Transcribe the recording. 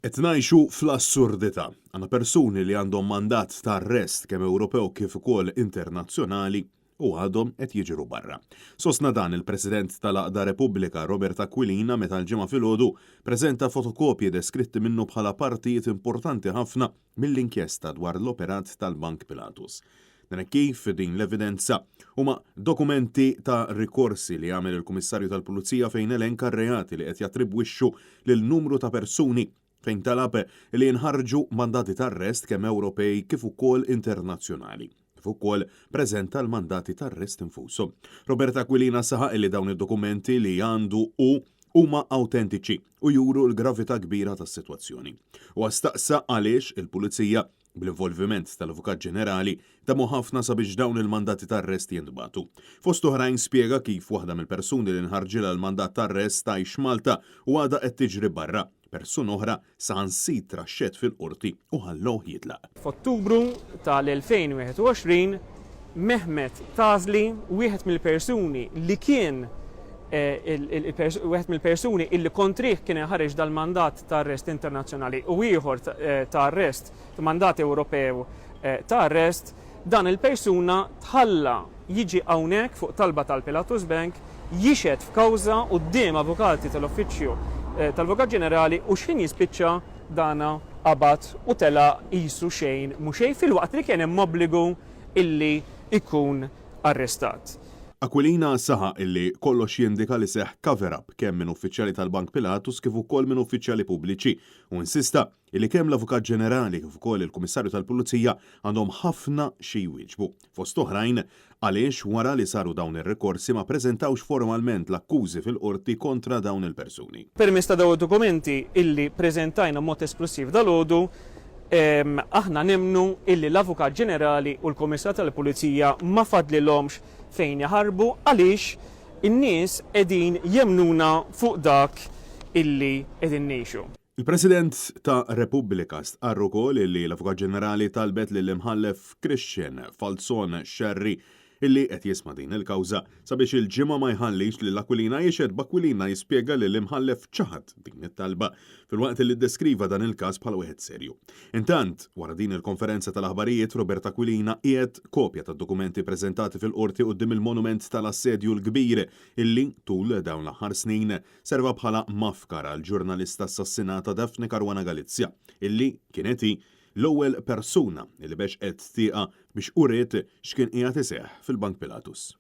Qed ngħixu fl-assurdità. Għandna persuni li għandhom mandat ta' arrest kemm Ewropew kif ukoll internazzjonali u għadhom qed jiġru barra. Sostna dan il-President tal-Għaqda Repubblika Robert Aquilina meta l-Ġimgħa filgħodu preżenta fotokopji deskritti minnu bħala partijiet importanti ħafna mill-inkjesta dwar l-operat tal-Bank Pilatus. Dan hekk kif din l-evidenza huma dokumenti ta' rikorsi li għamel il-Kummissarju tal-Pulizija fejn elenka r-reati li qed jattribwixxu lil numru ta' persuni fejn talab li jinħarġu mandati ta' arrest kemm Ewropej kif ukoll internazzjonali, kif ukoll preżenta l-mandati ta' arrest infushom. Robert Aquilina saħaq li dawn id-dokumenti li għandu hu huma awtentiċi u juru l-gravità kbira tas-sitwazzjoni. Huwa staqsa għaliex il-Pulizija, bl-involviment tal-Avukat Ġenerali, damu ħafna sabiex dawn il-mandati ta' arrest jintbagħtu. Fost oħrajn spjega kif waħda mill-persuni li nħarġilha l-mandat ta' arrest tgħix Malta u għadha qed tiġri barra. Persuna oħra saħansitra xehed fil-Qorti u ħallewh jitlaq. F'Ottubru tal-2021, Mehmet Tazli, wieħed mill-persuni li kien wieħed mill-persuni illi kontrih kien inħareġ dal-mandat ta' arrest internazzjonali u ieħor ta' arrest, mandat Ewropew ta' arrest, dan il-persuna tħalla jiġi hawnhekk fuq talba tal-Pilatus Bank jixhed f'kawża quddiem avukati tal-Uffiċċju tal-Avukat Ġenerali u x'ħin jispiċċa dana qabad u telaq qisu xejn mhu xejn filwaqt li kien hemm obbligu illi jkun arrestat. Aquilina saħaq illi kollox jindika li seħħ cover-up kemm minn uffiċjali tal-Bank Pilatus kif ukoll minn uffiċjali pubbliċi u insista illi kemm l-Avukat Ġenerali kif ukoll il-Kummissarju tal-Pulizija għandhom ħafna xi jwieġbu, fost oħrajn għaliex wara li saru dawn ir-rikorsi ma ppreżentawx formalment l-akkużi fil-Qorti kontra dawn il-persuni. Permezz ta' dawn id-dokumenti illi preżentajna b'mod esklussiv dalgħodu, aħna nemmnu illi l-Avukat Ġenerali u l-Kummissarju tal-Pulizija ma fadlilhomx fejn jaħarbu għaliex in-nies qegħdin jemmnuna fuq dak illi qegħdin ngħixu. Il-President ta' Repubblika stqarr ukoll illi l-Avukat Ġenerali talbet lill-Imħallef Christian Falzon Scerri illi qed jisma' din il-kawża sabiex il-Ġimgħa ma jħallix lil Aquilina jixhed b'Aquilina jispjega li l-Imħallef ċaħad din it-talba filwaqt li ddeskriva dan il-każ bħala wieħed serju. Intant, wara din il-konferenza tal-aħbarijiet Robert Aquilina qiegħed kopja tad-dokumenti preżentati fil-Qorti quddiem il-Monument tal-Assedju l-Kbir illi tul dawn l-aħħar snin Serva bħala mafkar għall-ġurnalista assassinata Daphne Caruana Galizia, illi kienet hi l-ewwel persuna li bexqet tieqa biex uriet x'kien qiegħed iseħħ fil-Bank Pilatus.